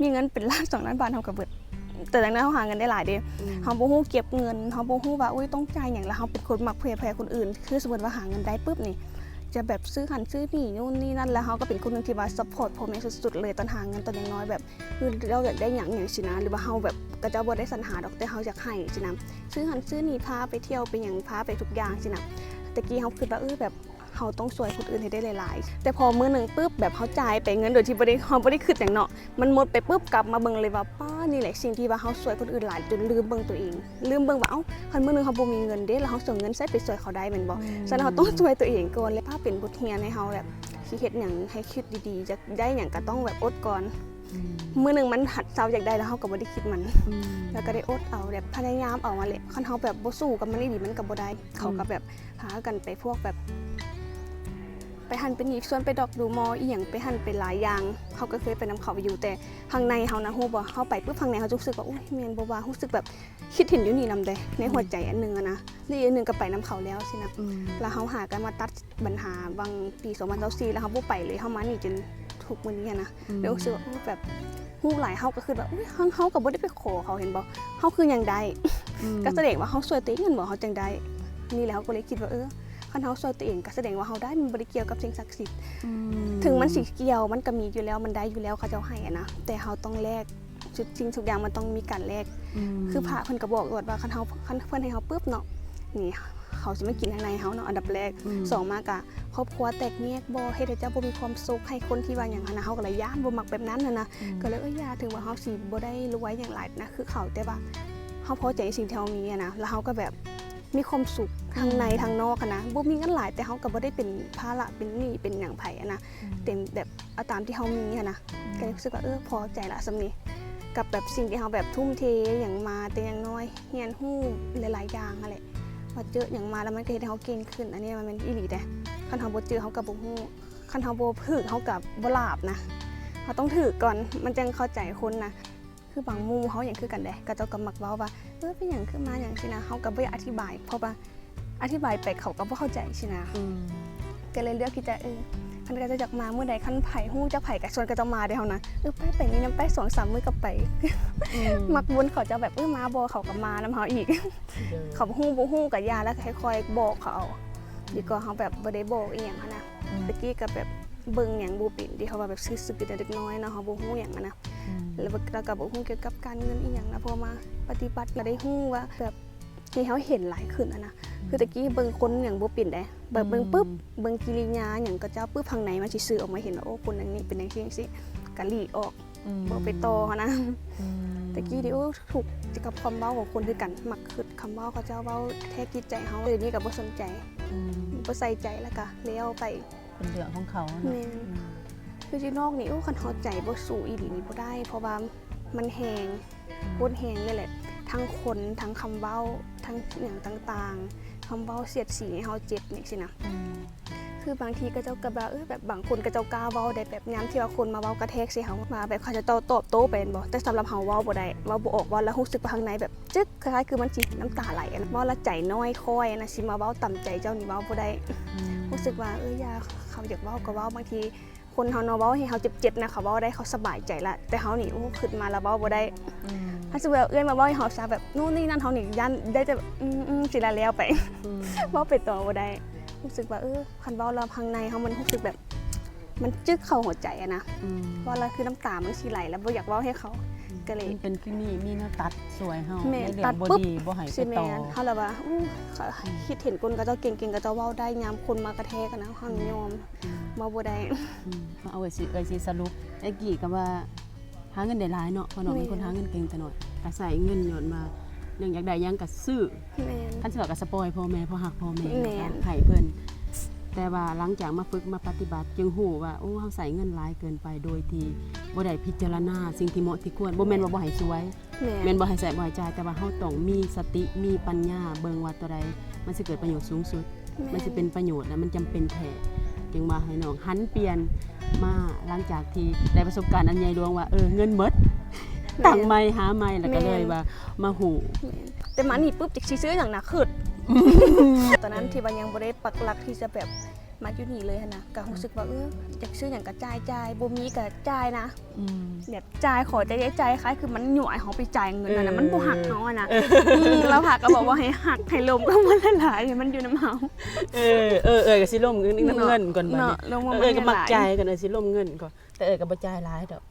ມີເງິນເປັນລ້ານສອງລ້ານບາດເຮົາກໍເບິດ. ແຕ່ຈັ່ງໃດເຮົາຫາເງິນໄດ້ຫຼາຍເດ້. ອືມ ເຮົາບໍ່ຮູ້ເກັບເງິນ, ເຮົາບໍ່ຮູ້ວ່າ ໂອ້ຍ ຕ້ອງຈ່າຍຫຍັງ, ແລ້ວເຮົາເປັນຄົນມັກເຜຍແຜ່ຄົນອື່ນ. ຄືສົມມຸດວ່າຫາເງິນໄດ້ປຶບນີ້ ຈະແບບຊື້ຫັ້ນຊື້ນີ້ ໂນ່ນນີ້ນັ້ນ, ແລ້ວເຮົາກໍເປັນຄົນໜຶ່ງທີ່ວ່າຊັບພອດພໍ່ແມ່ສຸດໆເລີຍ ຕອນຫາເງິນຕອນຍັງນ້ອຍ ແບບ ຄືເຮົາຢາກໄດ້ຫຍັງ ຫຍັງຊີ້ນະ ຫຼືວ່າເຮົາແບບ ເຂົາເຈົ້າບໍ່ໄດ້ສັນຫາດອກ ແຕ່ເຮົາຢາກໃຫ້ຊີ້ນະ, ຊື້ຫັ້ນຊື້ນີ້ ພາໄປທ່ຽວໄປຫຍັງ ພາໄປທຸກຢ່າງຊີ້ນະ. ແຕ່ກີ້ເຮົາຄິດວ່າ ເອີ ແບບ ເຮົາຕ້ອງຊ່ວຍຄົນອື່ນໃຫ້ໄດ້ຫຼາຍໆ ແຕ່ພໍມື້ໜຶ່ງປຶບ ແບບເຮົາຈ່າຍໄປເງິນໂດຍທີ່ບໍ່ໄດ້ ເຮົາບໍ່ໄດ້ຄິດຫຍັງເນາະ ມັນໝົດໄປປຶບ ກັບມາເບິ່ງເລີຍວ່າ ປ້າ ນີ້ແຫຼະສິ່ງທີ່ວ່າເຮົາຊ່ວຍຄົນອື່ນຫຼາຍຈົນລືມເບິ່ງຕົວເອງ ລືມເບິ່ງວ່າ ເອົ້າ ຄັນມື້ໜຶ່ງເຮົາບໍ່ມີເງິນເດ້ ແລ້ວເຮົາຊິເອົາເງິນໃສໄປຊ່ວຍເຂົາໄດ້ແມ່ນບໍ່? ອືມ ສະນັ້ນເຮົາຕ້ອງຊ່ວຍຕົວເອງກ່ອນ ແລະ ພາເປັນບົດຮຽນໃຫ້ເຮົາແບບ ຊິເຮັດຫຍັງໃຫ້ຄິດດີໆ ຢາກໄດ້ຫຍັງກໍຕ້ອງແບບອົດກ່ອນ. ອືມ ມື້ໜຶ່ງມັນຫັດເຊົາຢາກໄດ້ ແລ້ວເຮົາກໍບໍ່ໄດ້ຄິດມັນ ອືມ ແລ້ວກໍໄດ້ອົດເອົາ ແບບພະຍາຍາມເອົາຫັ້ນແຫຼະ. ຄັນເຮົາແບບບໍ່ສູ້ກັບມັນອີ່ຫຼີ ມັນກໍບໍ່ໄດ້. ເຂົາກໍແບບ ອືມ ພາກັນໄປພວກແບບ ໄປຫັ້ນໄປນີ້ ຊວນໄປດອກດູມໍອີ່ຫຍັງ ໄປຫັ້ນໄປຫຼາຍຢ່າງ ເຮົາກໍເຄີຍໄປນຳເຂົາຢູ່ ແຕ່ຂ້າງໃນເຮົານະ ຮູ້ບໍ່ ເຮົາໄປປຶບ ຂ້າງໃນເຮົາຈະຮູ້ສຶກວ່າ ໂອ້ຍ ແມ່ນບໍ່ວ່າ ຮູ້ສຶກແບບຄິດເຫັນຢູ່ນີ້ນຳເດ້ ໃນຫົວໃຈອັນໜຶ່ງຫັ້ນນະ ແລ້ວອີກອັນໜຶ່ງກໍໄປນຳເຂົາແລ້ວຊີ້ນະ. ອືມ ແລ້ວເຮົາຫາກັນມາຕັດບັນຫາຫວ່າງປີສອງພັນຊາວສີ່ ແລ້ວເຮົາບໍ່ໄປເລີຍ ເຮົາມານີ້ຈົນທຸກມື້ນີ້ຫັ້ນນະ. ອືມ ແລ້ວຮູ້ສຶກວ່າ ໂອ້ ແບບຮູ້ຫຼາຍ ເຮົາກໍຄິດວ່າ ອຸ້ຍ ເຮົາ ເຮົາກໍບໍ່ໄດ້ໄປຂໍເຂົາ ເຫັນບໍ່ ເຮົາຄືຫຍັງໄດ້ ອືມ ກໍສະແດງວ່າເຮົາຊ່ວຍຕົວເອງແມ່ນບໍ່ ເຮົາຈັ່ງໄດ້. ນີ້ແຫຼະ ເຮົາກໍເລີຍຄິດວ່າ ເອີ ຄັນເຮົາຊ່ວຍຕົວເອງ ກໍສະແດງວ່າເຮົາໄດ້ ມັນບໍ່ໄດ້ກ່ຽວກັບສິ່ງສັກສິດ. ອືມ ເຖິງມັນຊິກ່ຽວ ມັນກໍມີຢູ່ແລ້ວ ມັນໄດ້ຢູ່ແລ້ວ ເຂົາເຈົ້າໃຫ້ຫັ້ນນະ ແຕ່ເຮົາຕ້ອງແລກ ທຸກສິ່ງທຸກຢ່າງມັນຕ້ອງມີການແລກ. ອືມ ຄືພະເພິ່ນກໍບອກໂລດວ່າ ຄັນເຮົາ ຄັນເພິ່ນໃຫ້ເຮົາປຶບເນາະ ນີ້ ເຂົາຊິມາກິນທາງໃນເຮົາເນາະ ອັນດັບແລກ. ອືມ ສອງມາກະ ຄອບຄົວແຕກແຍກບໍ່ ເຮັດໃຫ້ເຈົ້າບໍ່ມີຄວາມສຸກ ໃຫ້ຄົນທີ່ວ່າຫຍັງຫັ້ນນະ ເຮົາກໍເລີຍຢ້ານ ບໍ່ມັກແບບນັ້ນຫັ້ນນະ. ອືມ ກໍເລີຍ ເອີ ຢ່າ ເຖິງວ່າເຮົາຊິບໍ່ໄດ້ລວຍຫຍັງຫຼາຍນະຄືເຂົາ ແຕ່ວ່າເຮົາພໍໃຈໃນສິ່ງທີ່ເຮົາມີຫັ້ນນະ ແລ້ວເຮົາກໍແບບມີຄວາມສຸກທັງໃນ ອືມ ທັງນອກຫັ້ນນະ ບໍ່ມີເງິນຫຼາຍ ແຕ່ເຮົາກໍບໍ່ໄດ້ເປັນພາລະ ເປັນໜີ້ ເປັນຫຍັງໃຜຫັ້ນນະ. ອືມ ເຕັມແບບ ເອົາຕາມທີ່ເຮົາມີຫັ້ນນະ. ອືມ ກໍເລີຍຮູ້ສຶກວ່າ ເອີ ພໍໃຈລະສ່ຳນີ້ ກັບແບບສິ່ງທີ່ເຮົາແບບທຸ່ມເທຫຍັງມາແຕ່ຍັງນ້ອຍ ຮຽນຮູ້ຫຼາຍໆຢ່າງຫັ້ນແຫຼະ ວ່າເຈີຫຍັງມາແລ້ວມັນກໍເຮັດໃຫ້ເຮົາເກັ່ງຂຶ້ນ. ອັນນີ້ມັນແມ່ນອີ່ຫຼີເດ້ ຄັນເຮົາບໍ່ເຈີເຮົາກໍບໍ່ຮູ້ ຄັນເຮົາບໍ່ຖືກເຮົາກໍບໍ່ຫຼາບນະ ເຮົາຕ້ອງຖືກກ່ອນ ມັນຈັ່ງເຂົ້າໃຈຄົນນະ. ຄືບາງໝູ່ເຮົາຫຍັງຄືກັນເດ້ ເຂົາເຈົ້າກໍມັກເວົ້າວ່າ ເອີ ເປັນຫຍັງຄືມາຫຍັງຊີ້ນະ ເຮົາກໍບໍ່ຢາກອະທິບາຍ ເພາະວ່າ ອະທິບາຍໄປເຂົາກໍບໍ່ເຂົ້າໃຈຊີ້ນະ. ອືມ ກໍເລີຍເລືອກທີ່ຈະ ເອີ ຄັນເຂົາເຈົ້າຢາກມາມື້ໃດ ຄັນໃຜຮູ້ຈັກໃຜກໍຊວນເຂົາເຈົ້າມາເດ້ເຮົານະ. ເອີ ໄປ ໄປນີ້ນຳ ໄປສອງສາມມື້ກໍໄປ. ອືມ ມັກວົນເຂົາເຈົ້າແບບ ເອີ ມາບໍ່ ເຂົາກໍມານຳເຮົາອີກ. ໂດຍ ເຂົາຮູ້ບໍ່ຮູ້ກໍຢ່າ ແລ້ວຄ່ອຍໆບອກເຂົາເອົາ ອືມ ດີກວ່າເຮົາແບບບໍ່ໄດ້ບອກອີ່ຫຍັງຫັ້ນນະ. ອືມ ແຕ່ກີ້ກໍແບບເບິ່ງຫຍັງບໍ່ເປັນເດ້ ເພາະວ່າແບບຊື່ໆແຕ່ເດັກນ້ອຍເນາະ ເຮົາບໍ່ຮູ້ຫຍັງຫັ້ນນະ. ອືມ ແລ້ວກໍ ແລ້ວກໍບໍ່ຮູ້ກ່ຽວກັບການເງິນອີ່ຫຍັງນະ ພໍມາປະຕິບັດແລ້ວໄດ້ຮູ້ວ່າແບບ ເຮັດໃຫ້ເຮົາເຫັນຫຼາຍຂຶ້ນຫັ້ນນະ. ອືມ ຄືແຕ່ກີ້ເບິ່ງຄົນຫຍັງບໍ່ເປັນເດ້ ແບບເບິ່ງປຶບ ອືມ ເບິ່ງກິລິຍາຫຍັງເຂົາເຈົ້າປຶບ ຂ້າງໃນມັນຊິສື່ອອກມາເຫັນວ່າ ໂອ້ ຄົນອັນນີ້ເປັນຈັ່ງຊີ້ຈັ່ງຊີ້ ກໍຫຼີກອອກ. ອືມ ບໍ່ໄປຕໍ່ຫັ້ນນະ. ອືມ ແຕ່ກີ້ນີ້ ໂອ້ ທຸກກັບຄຳເວົ້າຂອງຄົນຄືກັນ ມັກຄຶດຄຳເວົ້າເຂົາເຈົ້າເວົ້າແທກຈິດໃຈເຮົາ ດຽວນີ້ກໍບໍ່ສົນໃຈ. ອືມ ບໍ່ໃສ່ໃຈ ແລ້ວກໍແລ້ວໄປ. ເປັນເລື່ອງຂອງເຂົາເນາະ. ແມ່ນ ອືມ ຄືຢູ່ນອກນີ້ ໂອ້ ຄັນເຮົາໃຈບໍ່ສູ້ອີ່ຫຼີນີ້ບໍ່ໄດ້ ເພາະວ່າມັນແຮງ ອືມ ໂຄດແຮງເລີຍແຫຼະ ທັງຄົນ ທັງຄຳເວົ້າ ທັງຫຍັງຕ່າງໆ ຄຳເວົ້າສຽດສີໃຫ້ເຮົາເຈັບຈັ່ງຊີ້ນະ. ອືມ ຄືບາງທີເຂົາເຈົ້າກໍວ່າ ເອີ ແບບບາງຄົນເຂົາເຈົ້າກ້າເວົ້າໄດ້ ແບບຍາມທີ່ວ່າຄົນມາເວົ້າກະແທກໃສ່ເຮົາ ວ່າແບບເຂົາເຈົ້າຕອບໂຕ້ໄປແມ່ນບໍ່ ແຕ່ສຳລັບເຮົາເວົ້າບໍ່ໄດ້ ເວົ້າບໍ່ອອກ ເວົ້າແລ້ວຮູ້ສຶກວ່າຂ້າງໃນແບບ ຈຶກ ຄ້າຍໆຄືມັນຊິນ້ຳຕາໄຫຼ ເວົ້າລະໃຈນ້ອຍຂ້ອຍນະ ຊິມາເວົ້າຕາມໃຈເຈົ້ານີ້ເວົ້າບໍ່ໄດ້. ອືມ ຮູ້ສຶກວ່າ ເອີ ຢ່າ ເຂົາຢາກເວົ້າກໍເວົ້າ ບາງທີຄົນເຮົາເນາະ ເວົ້າໃຫ້ເຮົາເຈັບໆນະ ເຂົາເວົ້າໄດ້ ເຂົາສະບາຍໃຈລະ ແຕ່ເຮົານີ້ ໂອ້ ຄຶດມາລະເວົ້າບໍ່ໄດ້. ອືມ ຖ້າສົມມຸດວ່າເອື້ອຍມາເວົ້າໃຫ້ເຮົາຊະ ແບບໂນ່ນນີ້ນັ້ນ ເຮົານີ້ຢ້ານໄດ້ແຕ່ ອືມໆ ຊິລະແລ້ວໄປ. ອືມ ເວົ້າໄປຕໍ່ບໍ່ໄດ້ ຮູ້ສຶກວ່າ ເອີ ຄັນເວົ້າແລ້ວຂ້າງໃນເຮົາມັນຮູ້ສຶກແບບ ມັນຈຶກເຂົ້າຫົວໃຈຫັ້ນນະ. ອືມ ເວົ້າແລ້ວຄືນ້ຳຕາມັນຊິໄຫຼ ແລ້ວບໍ່ຢາກເວົ້າໃຫ້ເຂົາ. ອືມ ກໍເລີຍ ມັນເປັນຄືມີ ມີແນວຕັດສວຍເຮົາ ແມ່ນ ໃນເລື່ອງບໍ່ດີ ບໍ່ໃຫ້ໄປຕໍ່. ເຮົາລະວ່າ ອື ອືມ ຄິດເຫັນຄົນເຂົາເຈົ້າເກັ່ງໆ ເຂົາເຈົ້າເວົ້າໄດ້ ຍາມຄົນມາກະແທກຫັ້ນນະ ເຮົາຍອມ ອືມ ເວົ້າບໍ່ໄດ້. ອືມ ເອົາ ເອື້ອຍຊິ ເອື້ອຍຊິສະຫຼຸບ ແຕ່ກີ້ກໍວ່າ ຫາເງິນໄດ້ຫຼາຍເນາະ ເພາະນ້ອງເປັນຄົນ ແມ່ນ ຫາເງິນເກັ່ງຕະຫຼອດ ອາໄສເງິນຍ້ອນວ່າ ເລື່ອງຢາກໄດ້ຫຍັງກໍຊື້. ແມ່ນ ຄັນຊິເວົ້າກໍສະປອຍພໍ່ແມ່ ເພາະຮັກພໍ່ແມ່ ແມ່ນ ໃຫ້ເພິ່ນ. ແຕ່ວ່າຫຼັງຈາກມາຝຶກມາປະຕິບັດ ຈຶ່ງຮູ້ວ່າ ໂອ້ ເຮົາໃຊ້ເງິນຫຼາຍເກີນໄປ ໂດຍທີ່ບໍ່ໄດ້ພິຈາລະນາສິ່ງທີ່ເໝາະທີ່ຄວນ. ບໍ່ແມ່ນວ່າບໍ່ໃຫ້ສວຍ ແມ່ນ ແມ່ນບໍ່ໃຫ້ໃຊ້ບໍ່ໃຫ້ຈ່າຍ ແຕ່ວ່າເຮົາຕ້ອງມີສະຕິ ມີປັນຍາ ເບິ່ງວ່າຕົວໃດມັນຊິເກີດປະໂຫຍດສູງສຸດ. ແມ່ນ ມັນຊິເປັນປະໂຫຍດ ແລະ ມັນຈຳເປັນແທ້ ຈຶ່ງວ່າໃຫ້ນ້ອງຫັນປ່ຽນມາ ຫຼັງຈາກທີ່ໄດ້ປະສົບການອັນໃຫຍ່ຫຼວງວ່າ ເອີ ເງິນໝົດ ແມ່ນ ຕັ້ງໃໝ່ ຫາໃໝ່ ແລ້ວກໍເລີຍວ່າມາຮູ້. ແມ່ນ ແຕ່ມານີ້ປຶບ ຈັກຊິຊື້ຫຍັງນະ ຄຶດ ຕອນນັ້ນທີ່ວ່າຍັງບໍ່ໄດ້ປັກຫຼັກທີ່ຈະແບບ ມາຢູ່ນີ້ເລີຍຫັ້ນນະ ກໍຮູ້ສຶກວ່າ ເອີ ຢາກຊື້ຫຍັງກໍຈ່າຍໆ ບໍ່ມີກໍຈ່າຍນະ ອືມ ແບບຈ່າຍ ຂໍແຕ່ໄດ້ຈ່າຍ ຄ້າຍຄືມັນຍົວະໃຫ້ເຮົາໄປຈ່າຍເງິນຫັ້ນນະ ເອີ ມັນບໍ່ຮັກເຮົາຫັ້ນນະ ເອີ ອືມ ລາວພາກໍບອກວ່າໃຫ້ຮັກ ໃຫ້ລົມກັບມັນຫຼາຍໆ ໃຫ້ມັນຢູ່ນຳເຮົາ ເອີ ເອີ ເອີ ກໍຊິລົມເງິນ ເນາະ ນຳເງິນກ່ອນບາດນີ້ ເນາະ ລົມກັບມັນຫຼາຍໆ ເອີ ກໍມັກຈ່າຍກັນ ເອີ ຊິລົມເງິນກ່ອນ ແຕ່ເອີ ກໍບໍ່ຈ່າຍຫຼາຍດອກ